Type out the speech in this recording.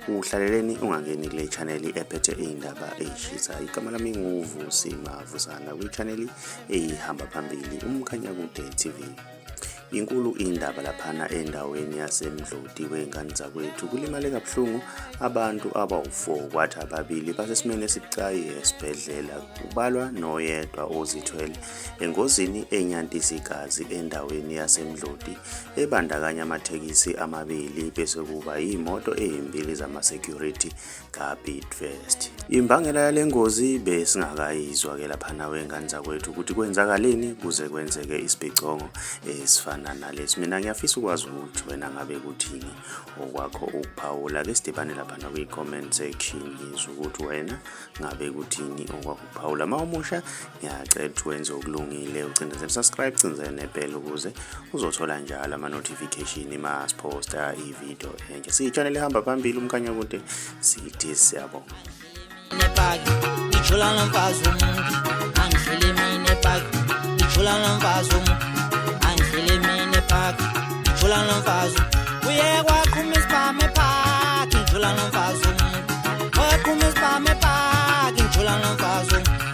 Uhlaleleni ungangeni kule channel ephethe iy'ndaba ey'shisa. Igama lami nguVusi Mavusana kwi-channel eyihamba phambili uMkhanyakude TV. Inkulu indaba laphana endaweni yaseMdloti wey'ngane zakwethu kulimale kabuhlungu abantu abawu-4 kwathi ababili basesimeni esibucayi esibhedlela kubalwa noyedwa ozithwele engozini enyantisa igazi endaweni yaseMdloti ebandakanya amathekisi amabili bese kuba iy'moto ey'mbili zama-security kaBidvest. Imbangela yale ngozi besingakayizwa-ke laphana wey'ngane zakwethu ukuthi kwenzakaleni kuze kwenzeke isibhicongo esifana nalesi. Mina ngiyafisa ukwazi ukuthi wena ngabe kuthini okwakho ukuphawula. Ke sidibane laphana kwi-comment section ngizwe ukuthi wena ngabe kuthini okwakho ukuphawula. Uma umusha ngiyacela ukuthi wenze okulungile ucindezele subscribe, cindezele nebell ukuze uzothola njalo ama-notification uma siphosta i-video entsha. Siyi-channel ehamba phambili uMkhanyakude, sithi siyabonga. Nepaki ngijula nomfazi womuntu, angihlele mina epaki ngijula nomfazi womuntu, angihlele mina epaki ngijula nomfazi, uye kwaqhuma isibhamu epaki ngijula nomfazi womuntu, kwaqhuma isibhamu epaki ngijula nomfazi womuntu.